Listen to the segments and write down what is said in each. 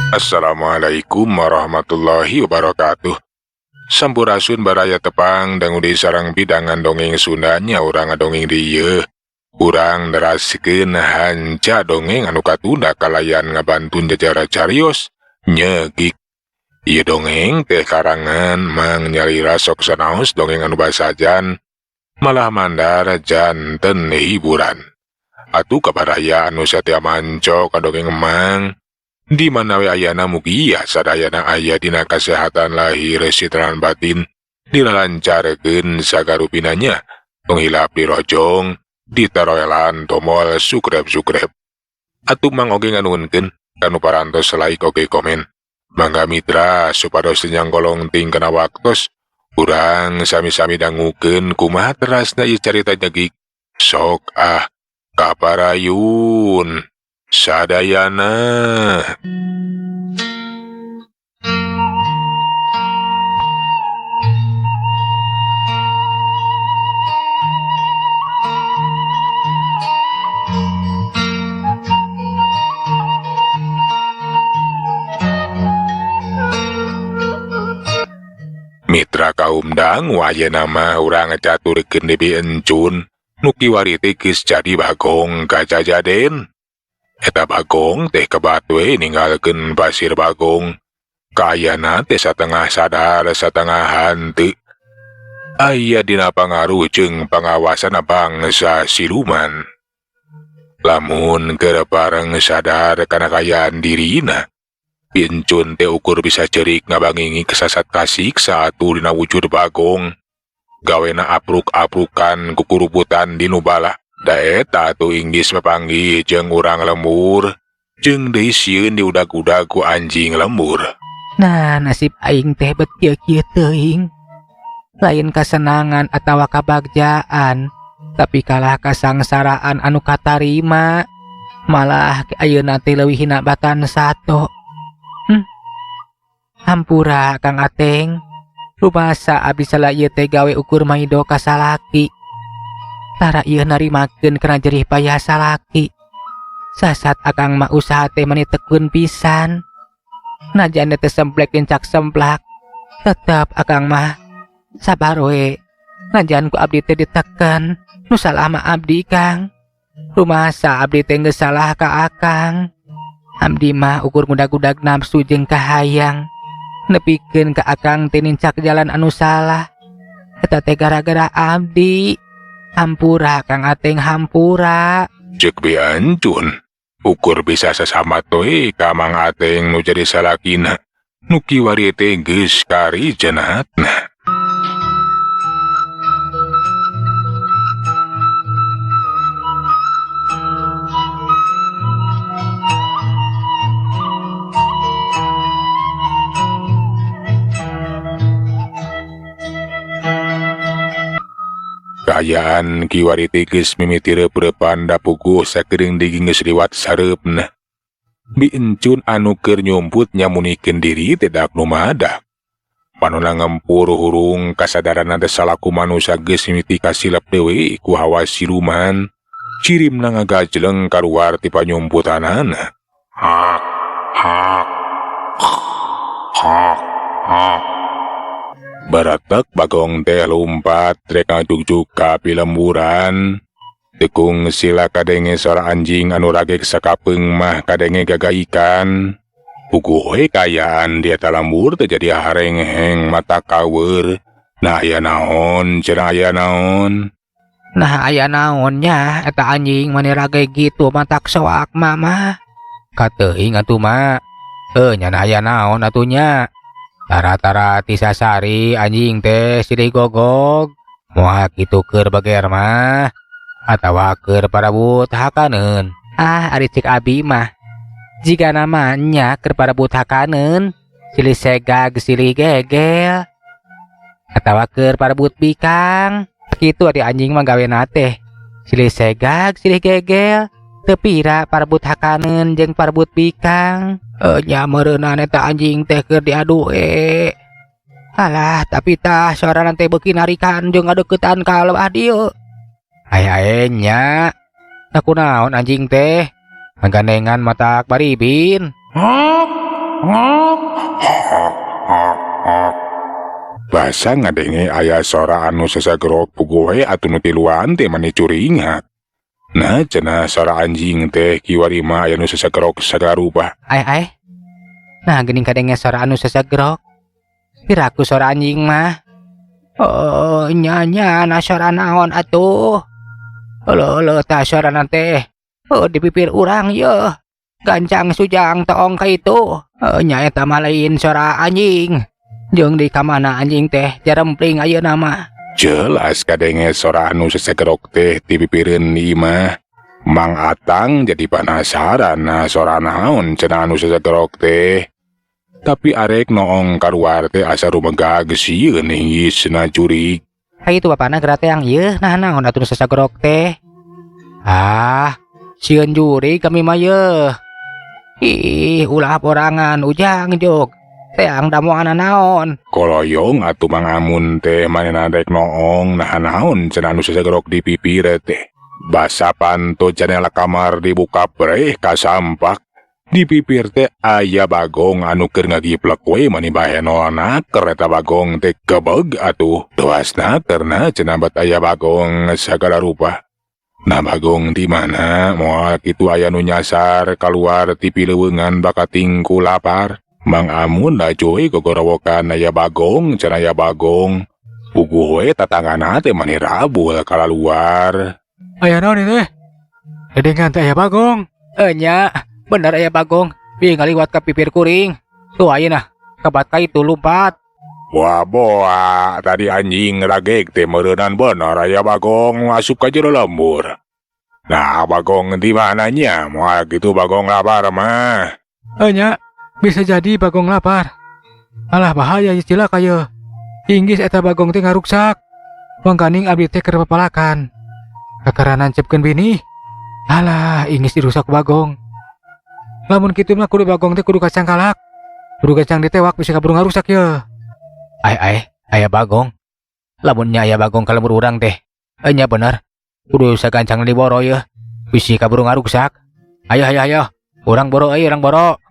Assalamualaikum warahmatullahi wabarakatuh. Sampurasun baraya tepang dangu di sarang bidangan dongeng Sundanya urang ngadongeng dieu. Urang neraskeun hanca dongeng anu katunda kalayan ngabantun jajara carios nyegik. Ieu dongeng teh karangan Mang Nyalira sok sanaos dongeng anu basajan malah mandar janten hiburan. Atuh kabaraya anu satia manco ka dongeng Mang. Di mana we ayana mugia sadayana aya dina kasehatan lahir sitran batin dilalancarkeun sagarupinanya tong hilap dirojong ditaroelan tomol sukrep-sukrep. Atuh Mang oge nganuhunkeun kanu parantos like oge komen. Mangga mitra supados teu nyangkolong ting kana waktos urang sami-sami dangukeun kumaha terasna ieu carita nyegik. Sok ah kaparayun sadayana. Mitra kaum dangu ayeuna mah urang caturkeun deui encun nu kiwari teh geus jadi bagong kajajaden. Eta bagong teh kebat we ninggalkeun pasir bagong. Kaayana teh satengah sadar satengah henteu. Aya dina pangaruh jeung pangawasan bangsa siluman. Lamun keur bareng sadar kana kaayaan dirina, Pincun teh ukur bisa cerik ngabangingi kesasat kasiksa atuh dina wujud bagong. Gawena apruk-aprukan kukurubutan di nu bala. Da eta atuh inggis mepanggih jeung urang lembur, jeung deui sieun diudag-udag ku anjing lembur. Nah, nasib aing teh bet kieu-kieu teuing. Lain kasenangan atawa kabagjaan, tapi kalah kasangsaraan anu katarima. Malah ayeuna teh leuwih hina batan sato. Hampura Kang Ateng. Rumasa abdi salah ieu teh gawe ukur maido ka salaki. Tara ieu narimakeun kana jerih payah salaki. Sasat akang mah usaha teh mani tekun pisan. Najan teh semplek lincak semplak, tetep akang mah sabar we. Najan ku abdi teh diteken, nu salah mah abdi Kang. Rumasa abdi teh geus salah ka akang. Abdi mah ukur ngudag-udag nafsu jeung kahayang. Nepikeun ka akang teh nincak jalan anu salah. Eta teh gara-gara abdi. Hampura Kang Ateng, hampura. Ceuk Bi Encun, ukur bisa sesama we ka Mang Ateng nu jadi salakina. Nu kiwari teh geus kari jenatna. Kaayaan kiwari teh geus mimiti reup-reupan da puguh sakedeung deui geus liwat sareupna. Bi Encun anu keur nyumput nyamunikeun diri teh dak nu madak. Panona ngempur hurung kasadaranna teh salaku manusia geus mimiti kasilep deui ku hawa siluman. Cirimna ngagajleng kaluar ti panyumputanana. Hak, hak, hak, hak. Baratek bagong teh lumpat rek ngajugjug ka pilemburan. Tekung sila kadenge sora anjing anu ragek sakapeung mah kadenge gagaikan. Puguh we kaayaan di eta lembur teh jadi harengheng mata kaweur. Nah aya naon, cenah aya naon. Nah aya naon nya eta anjing mani rage gitu matak soak mama. Kateuing atuh ma. Nya aya naon atuh nya. Tara-tara tisasari anjing teh silih gogog. Moal kitu keur bager mah atawa keur parabut hakaneun. Ah, ari cek abi mah jika namanya keur parabut hakaneun, silih segag silih gegel atawa keur parabut bikang. Kitu ari anjing mah gawena teh. Silih segag silih gegel, teu pira parabut hakaneun jeung parabut bikang. Nya meureunana eta anjing teh keur diadu we. Alah, tapi tah sorana teh beuki narikan jeung ngadeukeutan ka leuah dieu. Aya-aya nya. Nah kunaon anjing teh? Ngagandengan matak baribin. Hok, Ngok. Hok hok hok. Basa ngadenge aya sora anu sasagerok puguh we atuh nu tiluan teh mani curingak. Nah cenah sora anjing teh kiwari mah aya nu sasagerok sagala rupa. Aeh aeh. Nah geuning kadenge sora anu sasagerok. Piraku sora anjing mah. Oh nya nya na sora naon atuh. Euleuh euleuh tah sorana teh. Oh di pipir urang yeuh. Gancang sujang toong ka itu. Oh, nya eta mah lain sora anjing. Jeung di kamana anjing teh jarempling ayeuna mah. Jelas kadenge sora anu sasagerok teh di pipireun imah. Mang Atang jadi penasaran nah sora naon cenah anu sasagerok teh. Tapi arek noong kaluar teh asa rumegag sieun hinggisna jurig. Hayu tuh bapana geura teang ieu nah naon atuh nu sasagerok teh. Ah, sieun jurig kami mah yeuh. Ih, ulah borangan ujang jog. Teang damoana naon. Koloyong atuh Mang Amun teh manehna rek noong nah naon cenah anu sasagerok di pipir teh. Basa panto janela kamar dibuka breh kasampak. Di pipir teh aya bagong anu keur ngagiplek we mani bahenol naker eta bagong teh gebeg atuh. Tuas nakerna cenah bet aya bagong sagala rupa. Nah bagong di mana moal kitu aya nu nyasar kaluar ti pileuweungan bakating ku lapar. Mang Amun laju we gogorowokan aya bagong cenah aya bagong. Puguh we tatangana teh mani rabul kalaluar. Aya naon ieu teh? Dedengan teh aya bagong. Nya, bener aya bagong. Bi ngaliwat ka pipir kuring. Tuh ayeuna kabat ka itu lumpat. Wah boa, tadi anjing ragek teh meureunan bener aya bagong asup ka jero lembur. Nah bagong di mananya? Moal kitu bagong lapar mah. Nya, bisa jadi bagong lapar. Alah bahaya ieu cilaka yeuh. Inggis eta bagong teh ngaruksak. Mangkaning abdi teh keur papalakan. Kakara nancepkeun bini. Alah, inggis dirusak ku bagong. Lamun kitu mah kudu bagong teh kudu kacang kalak. Kudu kacang ditewak bisa kaburu ngarusak yeuh. Aeh aeh, aya bagong. Lamun nya aya bagong ka lembur urang teh. Nya bener. Kudu sagancang diboro yeuh. Bisi kaburu ngaruksak. Ayo ayo ayo. Urang boro euy, urang boro.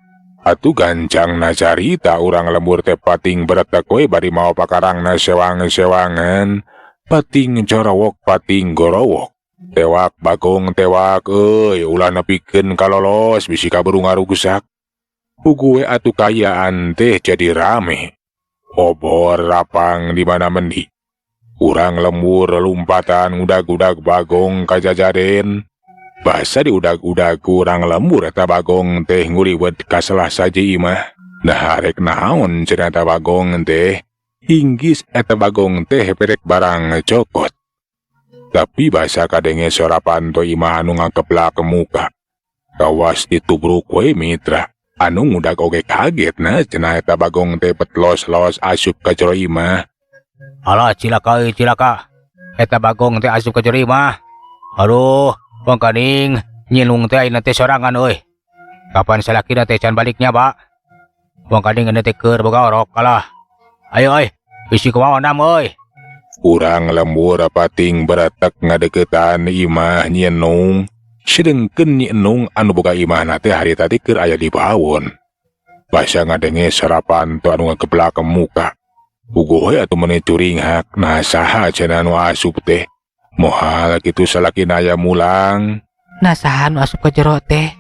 Atuh gancang na carita urang lembur teh pating beretek we bari mawa pakarangna sewang-sewangan. Pating corowok pating gorowok. Tewak bagong tewak euy ulah nepikeun kalolos bisi kaburu ngaruksak. Puguh we atuh kayaan teh jadi rame. Obor rapang di mana mendi. Urang lembur lompatan udag-udag bagong kajajaden. Basa diudag-udag ku urang lembur eta bagong teh nguliwet ka salah saji imah. Nah arek naon cenah eta bagong teh. Inggis eta bagong teh perek barang cokot. Tapi basa kadenge sora panto imah anu ngakeplak muka. Kawas ditubruk we mitra. Anu ngudag oge kaget na cenah eta bagong teh petlos-los asup ka jero imah. Alah cilaka euy cilaka. Eta bagong teh asup ka jero imah. Aduh, mangkaning nyilung teh ayeuna teh sorangan euy. Kapan salakina teh can baliknya, Pak? Mangkaning ayeuna teh keur boga orok alah. Ayo euy, bisi kumaha ondam euy. Urang lembur pating beretek ngadeukeutan imah nyenung. Sedengkeun Nyi Enung anu boga imahna teh harita teh keur aya di bawon. Basa ngadenge sora panto anu ngageblak muka. Puguh we atuh meni curinghak nah saha cenah anu asup teh. Moal kitu salakina aya mulang. Nah saha anu asup ka jero teh?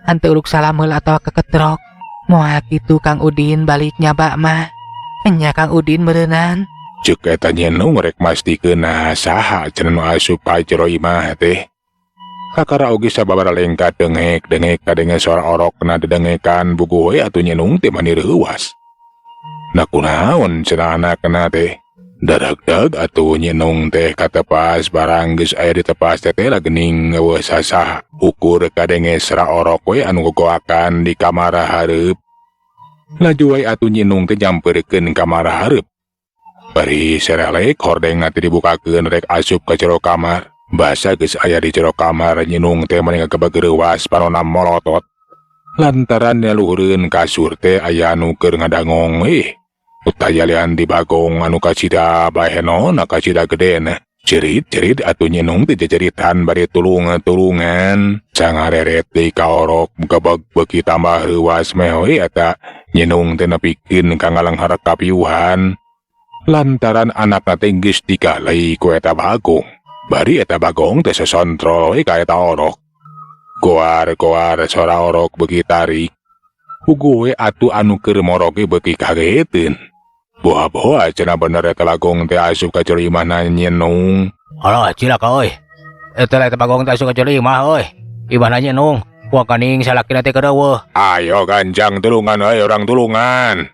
Henteu uruk salam heula atawa keketrok. Moal kitu Kang Udin baliknya bak mah. Enya Kang Udin meureunan. Ceuk eta Nyi Enung rek mastikeun nah saha cenah nu asup ka jero imah teh. Kakara oge sababaraha lengkah dengek-dengek kadenge suara orokna dedengekan buguh we atuh Nyi Enung teh mani reuwas. Nah kunaon cenah anakna teh. Darag-dag atuh Nyi Enung teh katepas barang geus aya di tepas teh teh geuning eueuh sasaha. Ukur kadenge sora orok we anu gogoakan di kamar hareup. Laju we atuh Nyi Enung teh nyamperkeun kamar hareup. Bari serelek hordengna teh dibukakeun rek asup ka jero kamar. Basa geus aya di jero kamar Nyi Enung teh mani ngagebeg reuwas panonna molotot. Lantaran nyaluhureun kasur teh aya anu keur ngadangong euy. Utayalian di bagong anu kacida bahenona kacida gedena. Cerit-cerit atuh Nyi Enung teh jejeritan bari tulung-tulungan. Cangareret deui ka orok gebeg beuki tambah reuwas meh we eta Nyi Nung teh nepikeun ka ngalenghar kapiuhan lantaran anakna teh geus digalai ku eta Bagong. Bari eta Bagong teh sosontrol we ka eta orok. Goar-goar sora orok beuki tarik. Puguh we atuh anu keur moro ge beuki kageteun. Boha-boha cenah bener eta Bagong teh asup ka jero imahna Nyi Nung. Alah cilaka euy. Eta eta Bagong teh asup ka jero imah euy. Imahna Nyi Nung. Wakaning salakina teh keur. Ayo ganjang tulungan euy urang tulungan.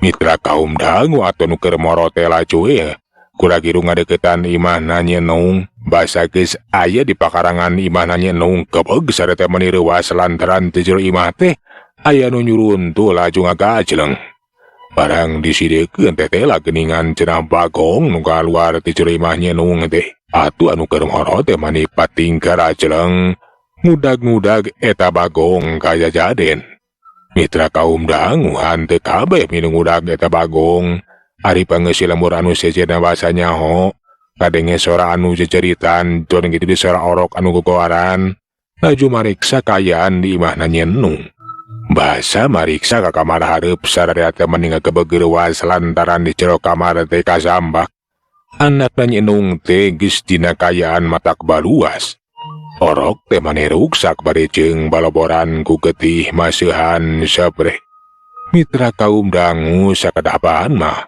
Mitra kaum dangu atuh nu keur moro teh laju we. Kuragiru ngadeukeutan imahna Nyi Nung. Basa geus aya di pakarangan imahna Nyi Nung kebeg sareta meuni reuas lantaran ti jero imah teh aya nu nyuruntuh laju ngagajleng. Barang disidekeun teh teh geuningan cenah Bagong nu kaluar ti jero imah Nyi Nung teh. Atuh anu keur moro teh mani patingkar ajleng. Ngudag-ngudag eta Bagong kajajaden. Mitra kaum dangu hanteu kabeh minung ngudag eta Bagong. Ari pangeusih lembur anu sejenna basa nyaho. Kadenge sora anu jejeritan, don kitu di sora orok anu gogoaran. Laju mariksa kaayaan di imahna Nyi Nung. Basa mariksa ka kamar hareup sararea teh meni ngagebeg reuas lantaran di jero kamar teh kasambak. Anakna Nyi Nung teh geus dina kaayaan matak baluas. Orok teh mani ruksak bari jeung baloboran ku getih maseuhan sabreh. Mitra kaum dangu sakadapan mah.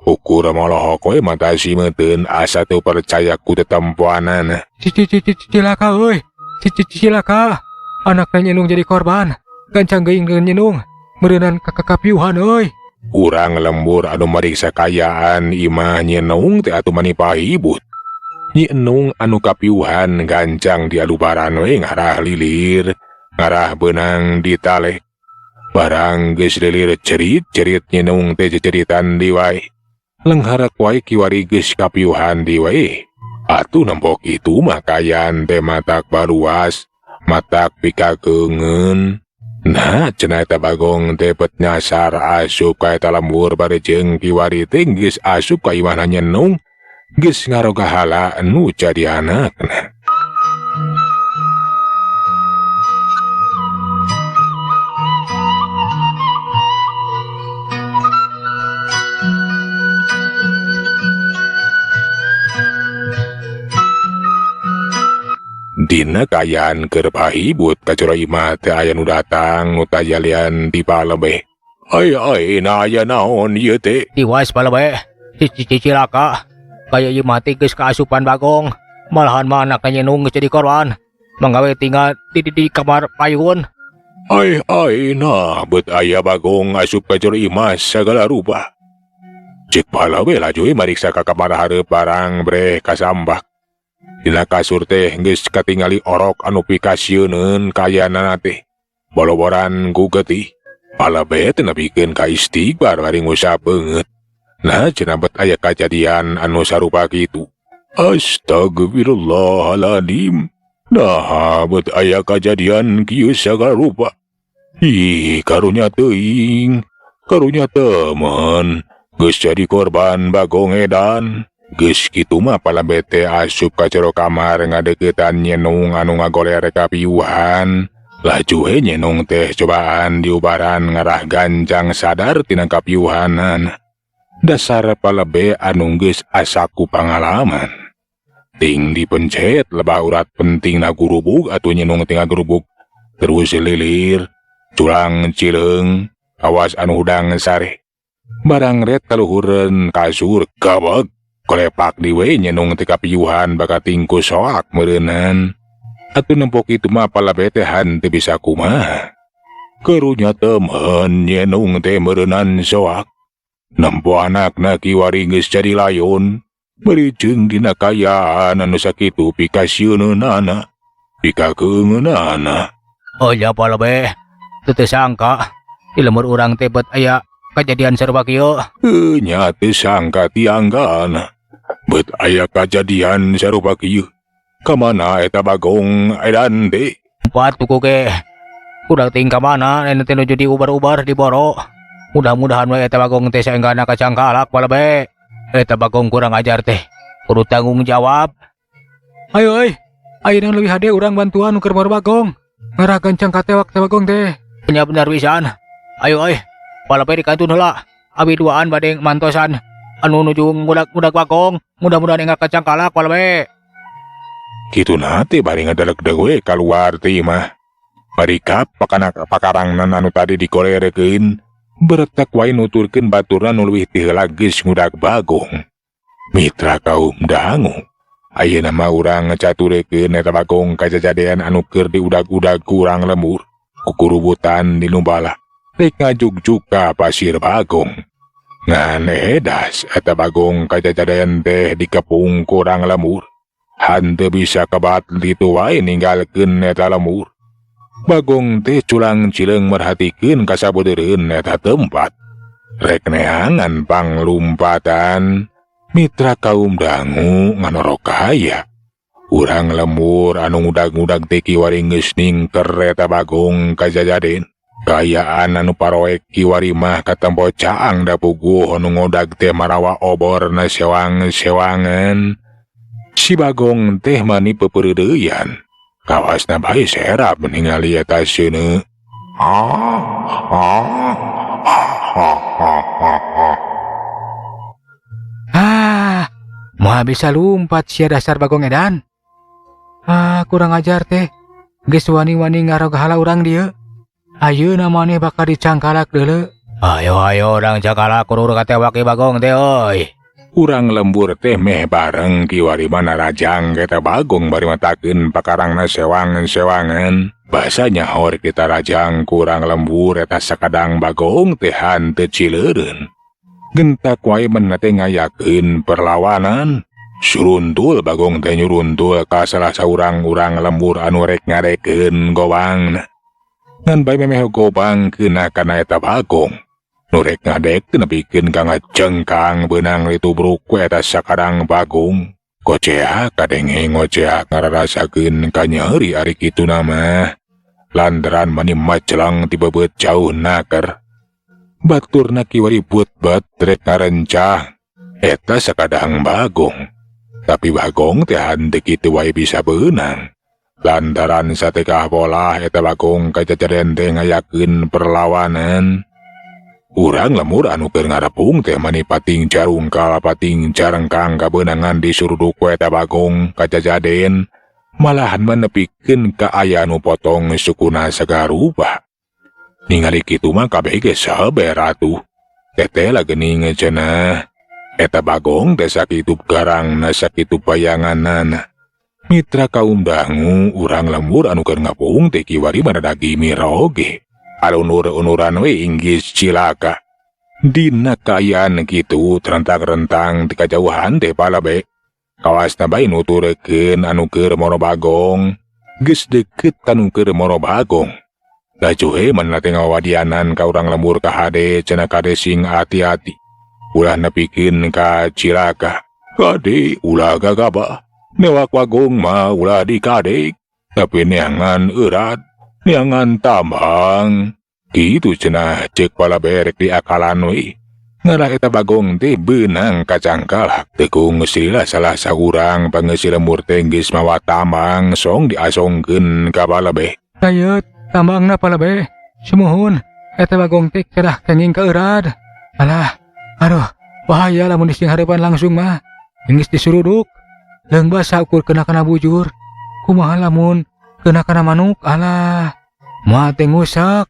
Ukur molohok we mata simeuteuun asa teu percaya ku tetempoanana. Cilaka euy. Cilaka. Anakna Nyi Nung jadi korban. Gancang geuing Nyi Nung. Meureunan kakapiuhan euy. Urang lembur anu mariksa kaayaan imah Nyi Nung teh atuh mani pahibut. Nyi Nung anu kapiuhan gancang dialubaran we ngarah lilir, ngarah beunang ditale. Barang geus lilir cerit-cerit Nyi Nung teh ceceritan di wae. Lengharak wae kiwari geus kapiuhan di wae. Atuh nempok itu mah kaayaan teh matak baruas, matak pikakeungeun. Nah, cenah eta Bagong teh pet nyasar asup ka eta lembur bari jeung kiwari teh geus asup ka imahna Nyi Nung. Geus ngarogahala nu jadi anakna. Dina kaayaan keur pahibut ka jero imah teh aya nu datang nu tajalian di palebeh. Ai ai na aya naon ieu teh? Tiwas palebeh. Cilaka. Kaya ieu mati geus kaasupan Bagong. Malahan mah anakna Nyi Nung geus jadi korban. Manggawe tinggal di kamar payun. Ai ai nah bet aya Bagong asup ka jero imah sagala rupa. Cek palebeh laju we mariksa ka kamar hareup barang breh kasambak. Dina kasur teh geus katingali orok anu pikasieuneun kayaanana teh. Boloboran ku getih. Palebeh teh nepikeun ka istighfar bari ngusap beungeut. Nah, cenah bet aya kajadian anu sarupa kitu. Astagfirullahaladzim. Nah, bet aya kajadian kieu sagala rupa. Ih, karunya teuing. Karunya temen. Geus jadi korban Bagong edan. Geus kitu mah palebeh teh asup ka jero kamar ngadeuketan Nyi Nung anu ngagoler kapiuhan. Laju we Nyi Nung teh cobaan diubaran ngarah gancang sadar tina kapiuhanan. Dasar palebeh anu geus asa ku pangalaman. Ting dipencet lebah urat penting na gurubug atuh Nyi Nung teh ngagurubug. Terus lilir, culang cileung, awas anu hudang sare. Barang ret kaluhureun kasur gabeg. Kolepak di we Nyi Nung teh kapiuhan bakating ku soak meureunan. Atuh nempok itu mah palebeh teh henteu bisa kumaha. Karunya temen Nyi Nung teh meureunan soak. Nempo anakna kiwari geus jadi layon. Bari jeung dina kaayaan anu sakitu pikasieunana, pikakeungeunana. Oh ya palebeh, teu sangka di lembur urang teh bet aya kajadian sarua kieu. Heuh, nya teu sangka tianggana. Bet aya kajadian sarupa kieu. Kamana eta Bagong edan teh? Empat tuku ge. Kudak ting kamana anu teh nuju diubar-ubar diboro. Mudah-mudahan we eta Bagong teh saenggana kacangkalak palebeh. Eta Bagong kurang ajar teh. Kudu tanggung jawab. Ayo euy. Ayeuna leuwih hade urang bantuan nu keur moro Bagong. Ngarah gancang katewak teh Bagong teh. Nya bener pisan. Ayo euy. Palabe dikantun heula. Abi duaan bade mantosan anu nuju ngudag-ngudag Bagong. Mudah-mudahan enggal kacangkalak palabe. Kitu teh bari ngadeleg we kaluar ti imah. Marikap pakana pakarangnan anu tadi dikolerekeun beretak wae nuturkeun baturna nu leuwih ti heula geus ngudag Bagong. Mitra kaum dangu. Ayeuna mah urang ngacaturekeun eta Bagong kajajadean anu keur diudag-udag ku urang lembur. Kukurubutan di nu bala. Rek ngajugjug ka pasir Bagong. Ngan edas eta Bagong kajajadean teh dikepung ku urang lembur. Henteu bisa kebat ditu wae ninggalkeun eta lembur. Bagong teh culang cileung merhatikeun kasabudeureun eta tempat. Rek neangan panglumpatan. Mitra kaum dangu nganorok kaya. Urang lembur anu ngudag-ngudag teh kiwari geus ningker eta Bagong kajajaden. Kaayaan anu paroek kiwari mah katempo caang da puguh anu ngodag teh marawa oborna sewang-sewangan. Si Bagong teh mani pepeureuyan. Kawasna bae serap ningali eta seuneu. Ah, ah, ah, ah, ah, ah, ah. Ah, moal bisa lumpat sia dasar Bagong edan. Ah, kurang ajar teh. Geus wani-wani ngarogahala urang dieu. Ayeuna maneh bakal dicangkalak deuleu. Ayo ayo urang cangkalak kurur katewak Bagong teh euy. Urang lembur teh meh bareng kiwari mah narajang eta Bagong bari matakeun pakarangna sewang-sewangan. Basa nyahor kita rajang kurang lembur eta sakadang Bagong teh hanteu cileureun. Gentak wae manehna teh ngayakeun perlawanan. Suruntul Bagong teh nyuruntul ka salah saurang urang lembur anu rek ngarekeun gobangna. Ngan bae memeh gobang keuna kana eta Bagong. Nu rek ngadek teh nepikeun ka ngacengkang beunang ditubruk ku eta sakadang Bagong. Koceak kadenge ngoceak ngararasakeun kanyeri ari kituna mah. Lantaran mani macelang ti bebeut jauh naker. Baturna kiwari but-but rek ngarencah. Eta sakadang Bagong. Tapi Bagong teh henteu kitu wae bisa beunang. Lantaran satekah polah eta Bagong kajajaden teh ngayakeun perlawanan. Urang lembur anu keur ngarepung teh mani pating jarungkal pating jarengkang kabeunangan disuruduk ku eta Bagong kajajaden. Malahan mah nepikeun ka aya nu potong sukuna sagarupa. Ningali kitu mah kabeh ge saber atuh. Teteh lah geuning cenah. Eta Bagong teh sakitu garangna sakitu bayanganana. Mitra kaum dangu urang lembur anu keur ngapung teh kiwari mah rada gimir oge. Alunur-unuran we inggis cilaka. Dina kaayaan kitu terentang-rentang ti kajauhan teh palabe. Kawasna bae nuturkeun anu keur moro Bagong. Geus deukeut anu keur moro Bagong. Laju manehna teh ngawadianan ka urang lembur ka hade cenah kade sing hati-hati. Ulah nepikeun ka cilaka. Kade ulah gagabah. Newak Bagong mah ulah dikadek. Tapi neangan eurat, neangan tambang. Kitu cenah ceuk palabe rek diakalan we. Ngarah eta Bagong teh beunang kacangkalak. Teu geus salah saurang pangeusi lembur teh geus mawa tambang song diasongkeun ka palabe. Tayet, tambangna palabe. Sumuhun, eta Bagong teh kedah kenging ka eurad. Alah, aduh, bahaya lamun dising hareupan langsung mah. Geus disuruduk. Leung basa ukur kena kana bujur. Kumaha lamun kena kana manuk? Alah, moal teh ngusak.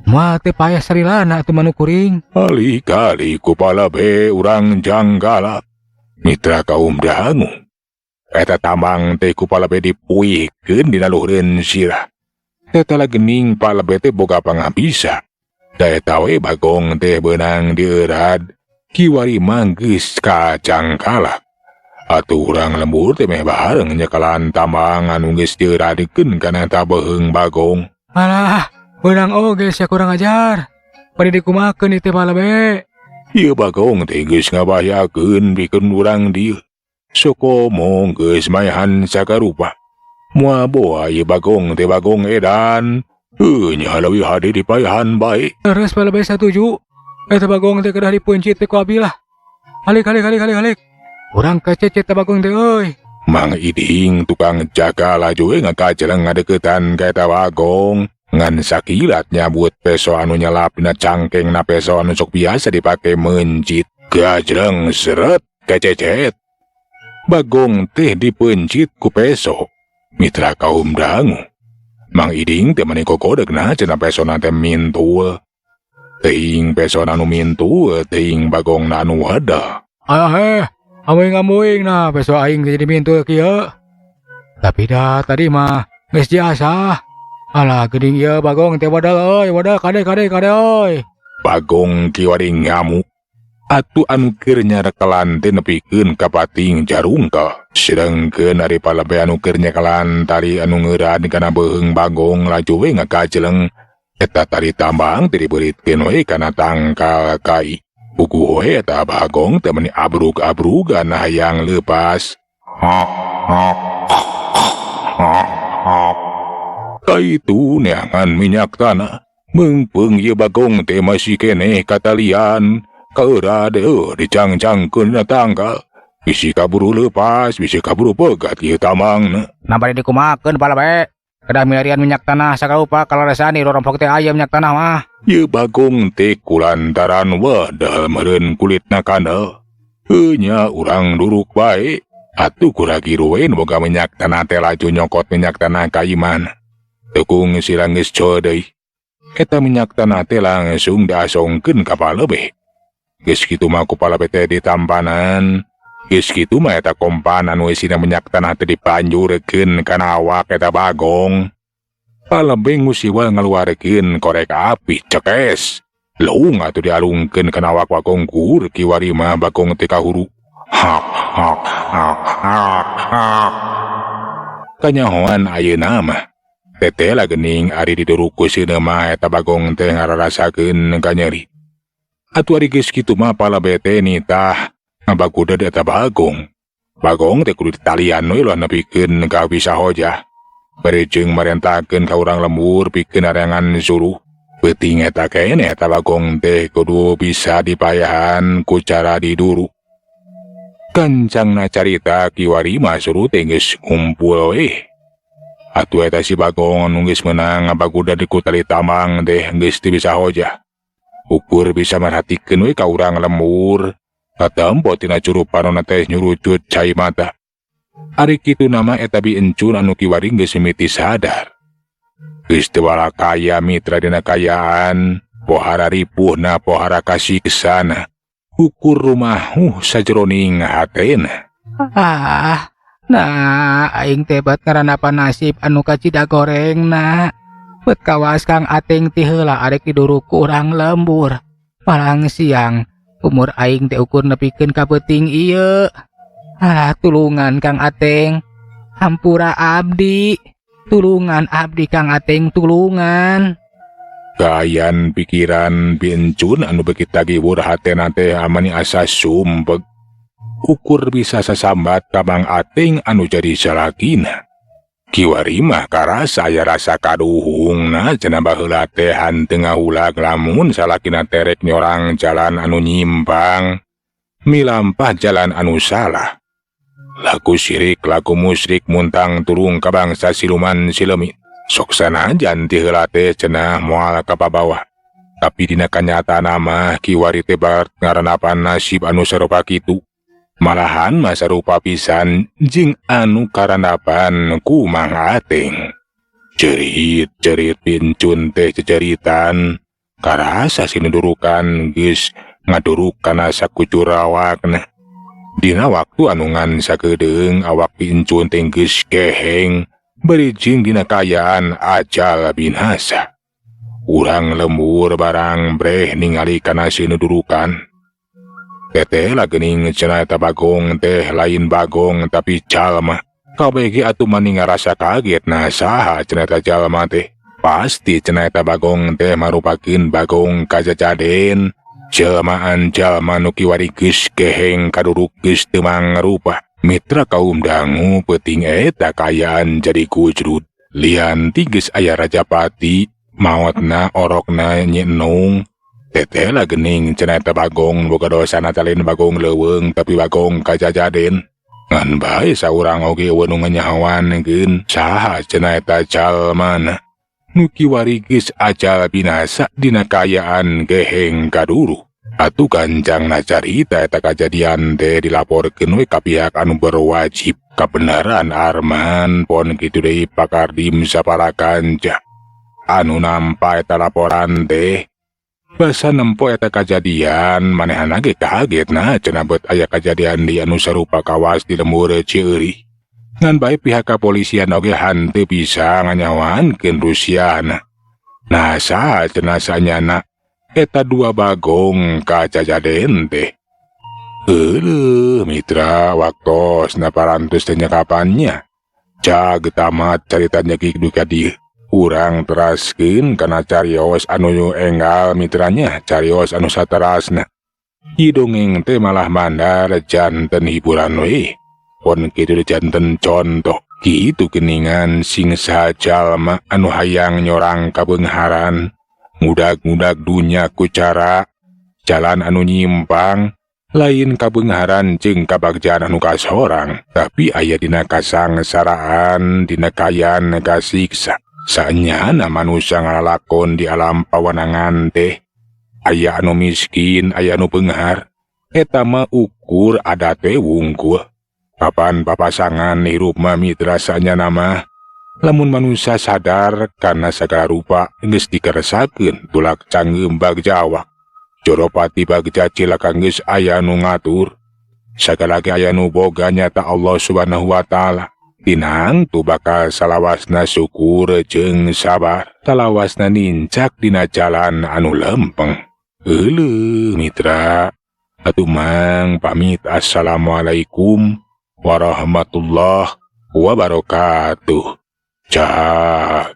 Moal teh payah sarilana atuh manuk kuring. Kali-kali ku palabe urang janggalak. Mitra kaum dangu. Eta tambang teh ku palabe dipuihkeun dina luhureun sirah. Eta gening palabe teh boga pangabisa. Da eta we Bagong teh beunang dieurad. Kiwari mah geus kacangkalak. Atuh urang lembur teh meh bareng nyekalan tambang anu geus dieradikeun kana eta beuheung Bagong. Alah, beunang oge sia kurang ajar. Bade dikumakeun ieu teh palabe. Ieu Bagong teh geus ngabahayakeun pikeun urang dieu. Sokomo geus maehan sagarupa. Moal boa ieu Bagong teh Bagong edan. Heuh nya leuwih hade dipaehan bae. Terus palabe satuju. Eta Bagong teh kedah dipeuncit teh ku abi lah. Halik halik halik halik halik. Urang kececet eta Bagong teh euy. Mang Iding tukang jaga laju we ngakajeleng ngadeukeutan ka eta Bagong. Ngan sakilat nyabut peso anu nyelap dina cangkeng na peso anu sok biasa dipake mencit. Gajreng seret kececet. Bagong teh dipencit ku peso. Mitra kaum dangu. Mang Iding teh mani kokodegna cenah pesona teh mintul. Teuing pesona anu mintul, teuing bagongna anu wadah. Alah heh, amuing-amuing nah peso aing teh jadi mintul kieu. Tapi dah tadi mah geus diasah. Alah geuning ieu bagong teh wadal euy, wadal kade kade kade euy. Bagong kiwari ngamuk. Atuh anu keur nyarekelan teh nepikeun ka pating jarungkel. Sedengkeun ari palebe anu keur nyekelan tali anu ngeuran kana beuheung bagong laju we ngakajeleng. Eta tali tambang teh dibeuritkeun we kana tangkal kai. Puguh we eta bagong teh meni abrug-abrugan hayang leupas. Hok hok hok hok. Kaitu neangan minyak tanah. Meungpeung ieu bagong teh masih keneh katalian. Kaeura deuh dicangcangkeun dina tangkal. Bisi kaburu leupas, bisi kaburu pegat ieu tamangna. Nah bade dikumahakeun palabe. Kedah milarian minyak tanah sakarupa kalaresan di rorompok teh aya minyak tanah mah. Ieu bagong teh kulantaran wadal meureun kulitna kandel. Heunya urang duruk bae. Atuh kuragi ruwen boga minyak tanah teh laju nyokot minyak tanah ka imahna. Tekung sila geus coe deui. Eta minyak tanah teh langsung diasongkeun ka palebeh. Geus kitu mah ku palebeh teh ditampanan. Geus kitu mah eta kompan anu isina minyak tanah teh dipanjurkeun kana awak eta bagong. Palebeh ngusiwal ngaluarkeun korek api cekes. Leung atuh dialungkeun kana awak bagong gur kiwari mah bagong teh kahuru. Hak hak hak hak hak. Kanyahoan ayeuna mah. Teteh lah gening ari diduruk ku seuneu mah eta bagong teh ngararasakeun kanyeri. Atuh ari geus kitu mah palebeh teh nitah ngabaguded eta bagong. Bagong teh kudu ditalian we ulah nepikeun ka bisa hojah. Bari jeung marentakeun ka urang lembur pikeun arangan suruh. Peuting eta keneh eta bagong teh kudu bisa dipayahan ku cara diduruk. Kancangna carita kiwari mah suruh teh geus ngumpul we. Atuh eta si bagong anu geus meunang ngabaguded ku tali tamang teh geus teu bisa hojah. Ukur bisa merhatikeun we ka urang lembur. Katempo tina curupanona teh nyurucut cai mata. Ari kitu nama eta bi encun anu kiwari geus mimiti sadar. Geus teu walakaya mitra dina kayaan, pohara ripuhna pohara kasiksana. Ukur rumahuh sajeroning hatena. Ah, nah aing teh bat ngaranapa nasib anu kacida gorengna. Bet kawas Kang Ateng ti heula arek diduruk ku urang lembur. Palang siang umur aing teh ukur nepikeun ka peuting ieu. Alah tulungan Kang Ateng. Hampura abdi. Tulungan abdi Kang Ateng tulungan. Kayan pikiran pincun anu beuki tagiwur hatena teh amani asa sumpeg. Ukur bisa sasambat ka Mang Ateng anu jadi salakina. Kiwari mah karasa aya rasa kaduhungna cenah baheula teh hanteu ngahulag lamun salakina teh rek nyorang jalan anu nyimpang, milampah jalan anu salah. Laku sirik, laku musyrik muntang turung ka bangsa siluman silemit. Sok sanajan ti heula teh cenah moal ka pabawah. Tapi dina kanyataan mah kiwari teh barat ngaranapan nasib anu sarupa kitu. Malahan mah sarupa pisan jeung anu karanapan ku Mang Ateng. Cerit-cerit pincun teh ceceritan, karasa sinudurukan geus ngaduruk kana sakucur awakna. Dina waktu anu ngan sakedeung awak pincun teh geus keheng, bari jeung dina kaayaan ajal binasa. Urang lembur barang breh ningali kana sinudurukan. Teteh lah geuning cenah eta bagong teh lain bagong tapi jalma. Kabeh ge atuh mani ngarasa kaget nah saha cenah eta jalma teh. Pasti cenah eta bagong teh marupakeun bagong kajajaden. Jelmaan jalma nu kiwari geus keheng kaduruk geus teu mangrupa. Mitra kaum dangu peuting eta kaayaan jadi kujrud. Lian ti geus aya rajapati, maotna orokna nyenung. Teteh lah gening cenah eta bagong boga dosana teh lain bagong leuweung tapi bagong kajajaden. Ngan bae saurang oge eueuh nu nganyahoan geun saha cenah eta jalmana. Nu kiwari geus ajal binasa dina kaayaan geheng kaduru. Atuh gancangna carita eta kajadian teh dilaporkeun we ka pihak anu berwajib. Kabenaran Arman pon kitu deui Pak Kardim sapara kanca. Anu nampa eta laporan teh basa nempo eta kajadian manehna ge kaget nah cenah beut aya kajadian di anu sarupa kawas di lembur Cieurih. Ngan bae pihak kepolisian oge hanteu bisa nganyawankeun Rusiana. Nah saha cenah sanyana eta dua bagong kajajaden teh. Euleuh mitra waktosna parantos teh nyakapannya. Cag tamat carita nyekik duka dieu. Urang teraskeun kana carios anu enggal mitranya, carios anu saterasna. Ieu dongeng teh malah mandar janten hiburan we. Pon kitu janten contoh. Kitu geningan sing saha jalma anu hayang nyorang kabeungharan, ngudag-ngudag dunya ku cara jalan anu nyimpang, lain kabeungharan jeung kabagjaan anu kasorang, tapi aya dina kasangsaraan, dina kaayaan kasiksa. Saenyana manusia ngalalakon di alam pawenangan teh, aya anu miskin, aya anu beunghar, eta mah ukur adat we wungkul. Papan papasangan hirup mah mitra sanyana mah, lamun manusia sadar kana sagala rupa geus dikeresakeun tulak canggeum bagja awak. Joropati bagja cilaka geus aya nu ngatur. Sagala ge aya nu boga nyata Allah Subhanahu wa taala. Tinang tu bakal salawasna syukur jeung sabar, salawasna nincak dina jalan anu lempeng. Euleuh mitra, atuh mang pamit, assalamualaikum warahmatullahi wabarakatuh. Cah.